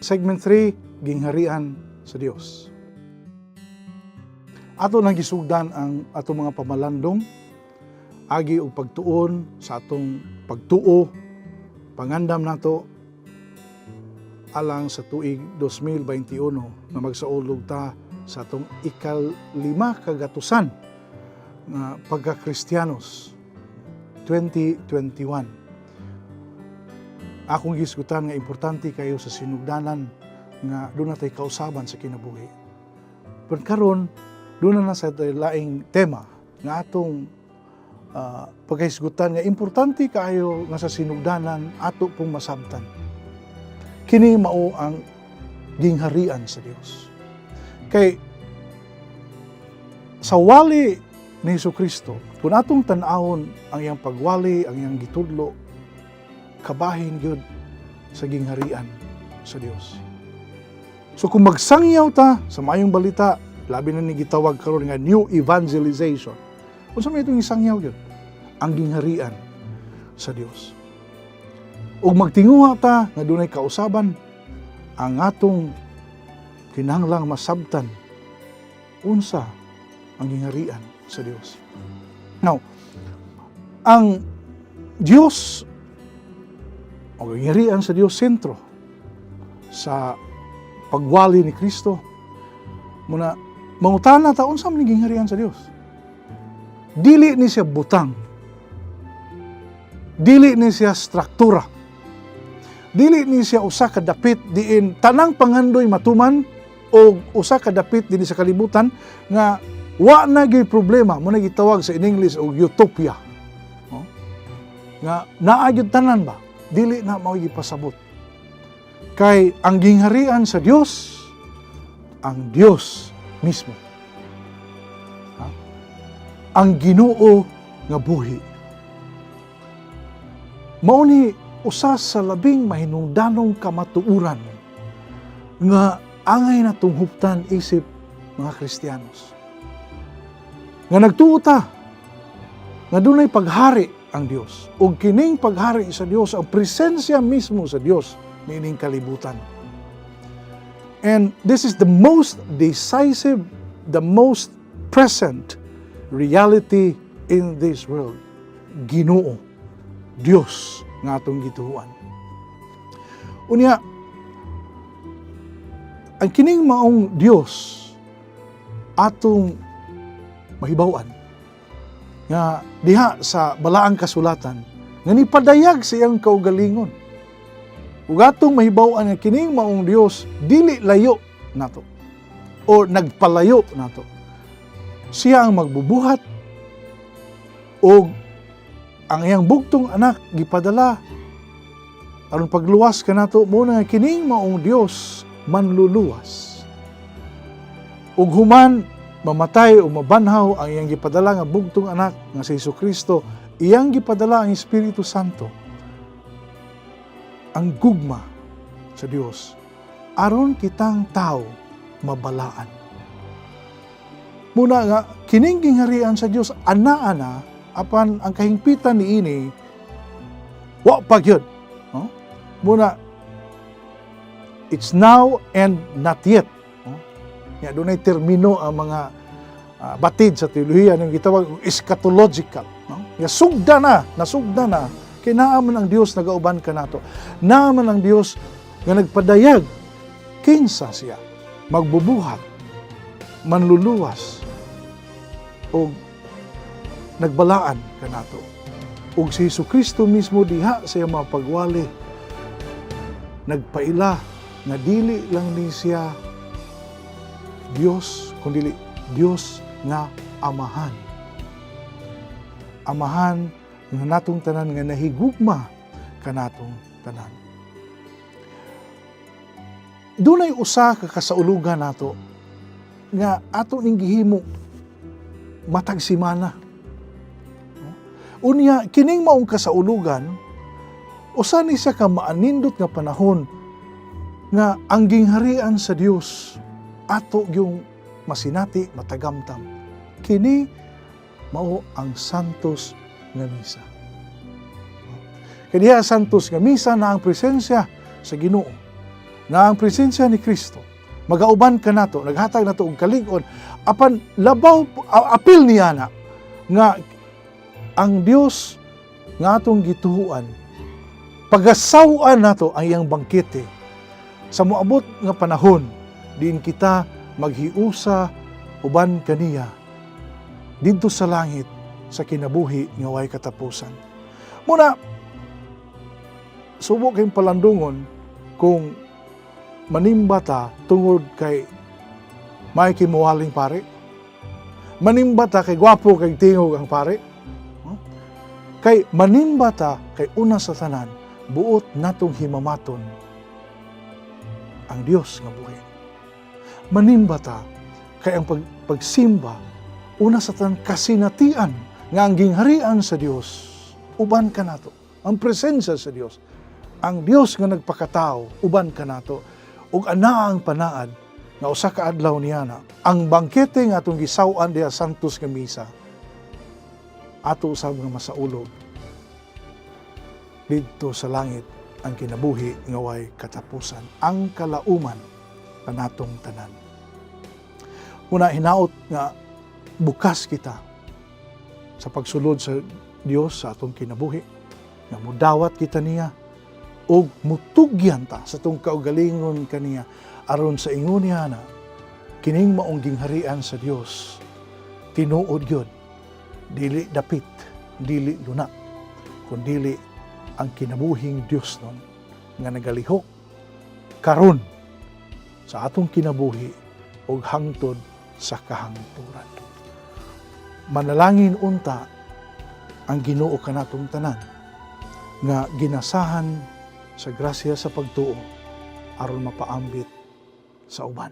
Segment 3, Gingharian sa Dios. Ato nang gisugdan ang atong mga pamalandong agi og pagtuon sa atong pagtuo, pangandam nato alang sa tuig 2021 nga magsaulog ta sa atong 500 nga pagka-Kristiyanos 2021. Akong gisgutan nga importante kayo sa sinugdanan nga doon natay kausaban sa kinabuhi. Pero karon doon na sa laing tema nga atong pagkahisgutan nga importante kaayo nga sa sinugdanan ato pong masabtan. Kini mao ang gingharian sa Dios. Kay sa wali ni Hesus Kristo, kung atong tan-awon ang iyang pagwali, ang iyang gitudlo, kabahin gyud sa gingharian sa Dios. So kung magsangyaw ta sa maayong balita, labi na ni gitawag karon nga new evangelization. Unsa may itong isangyaw gyud? Ang gingharian sa Dios. Ug magtinguha ta nga dunay kausaban, ang atong kinahanglang masabtan unsa ang gingharian sa Dios. Now, ang Dios o gingharian sa Dios sentro sa pagwali ni Kristo. Muna mangutana ta, unsa man gingharian sa Dios? Dili ni siya butang. Dili ni siya struktura. Dili ni siya usa ka dapit diin tanang pangandoy matuman o usa ka dapit dinhi sa kalibutan nga wa na gyud problema mo na gitawag sa in English og utopia. No? Nga naa gyud tanan ba? Dili na mao gipasabot. Kay ang gingharian sa Dios, ang Dios mismo. Ha? Ang Ginoo nga buhi. Mao ni usa sa labing mahinungdanong kamatuoran nga angay natong huptan isip mga Kristiyanos. Nga nagtuo ta nga dunay paghari ang Dios. Ug kining paghari sa Dios, ang presensya mismo sa Dios niining kalibutan. And this is the most decisive, the most present reality in this world. Ginoo, Dios nga atong gituohan. Unya, ang kining maong Dios atong mahibaw-an nga diha sa balaang kasulatan nga nipadayag sa iyang kaugalingon. Ug atong mahibaw-an nga kining maong Dios dili layo nato o nagpalayo nato. Siya ang magbubuhat og ang iyang bugtong anak gipadala aron pagluwas kanato, mo na nga kining maong Dios manluluwas. Ug human mamatay o mabanhaw ang iyang gipadala nga bugtong anak nga si Kristo, iyang gipadala ang Espiritu Santo, ang gugma sa Dios aron kitang tao mabalaan. Muna nga kining gingharian sa Dios ana-ana, apan ang kahingpitan niini wa pa gyud, no? Muna it's now and not yet, no? Ya dunay termino ang mga batid sa teolohiya ning gitawag og eschatological, no? Ya sugda na, nasugda na kay naa man ang Dios nagauban kanato. Naa man ang Dios nga nagpadayag kinsa siya, magbubuhat, manluluwas og nagbalaan kanato. Ug si Kristo mismo diha sa iyang mga pagwali nagpaila nga dili lang ni siya Dios kundi Dios nga Amahan. Amahan nga natong tanan nga nahigugma kanatong tanan. Dunay usa ka kasaulugan nato nga ato ning gihimo matag simana. Unya, kining maong kasaulugan, usa ni siya ka maanindot nga panahon nga ang gingharian sa Dios ato yung masinati, matagamtam. Kini mao ang Santos nga Misa. Kaya Santos nga Misa na ang presensya sa Ginoo, na ang presensya ni Kristo. Magauban kanato, naghatag nato og kalig-on, apan labaw apil niya na nga ang Dios nga atong gituohan, pagasaw-an nato ang iyang bangkete sa moabot nga panahon diin kita maghiusa uban kaniya didto sa langit sa kinabuhi nga way katapusan. Muna, subo kayong palandungon kung manimba ta tungod kay may kimuwaling pare. Manimba ta kay gwapo kay tingog ang pare. Huh? Kay manimba ta kay una sa tanan, buot natong himamaton ang Dios nga buhi. Manimba ta kay ang pagsimba una sa tanan kasinatian nga ang gingharian sa Dios uban kanato. Ang presensya sa Dios, ang Dios nga nagpakatao uban kanato, ug anaa ang panaad nga usa ka adlaw niya na ang bangkete nga atong gisaw-an diha Santos nga Misa ato usab nga masaulog didto sa langit ang kinabuhi nga way katapusan, ang kalauman kanatong tanan. Una, hinaot nga bukas kita sa pagsulod sa Dios sa atong kinabuhi, nga mudawat kita niya ug mutugyan ta sa atong kaugalingon kaniya aron sa ingon niya na kining maong gingharian sa Dios tinuod gyud, dili dapit, dili luna, kundili ang kinabuhing Dios nun nga nagalihok karon sa atong kinabuhi ug hangtod sa kahangturan. Manalangin unta ang Ginoo kanatong tanan nga ginasahan sa grasya sa pagtuo aron mapaambit sa uban.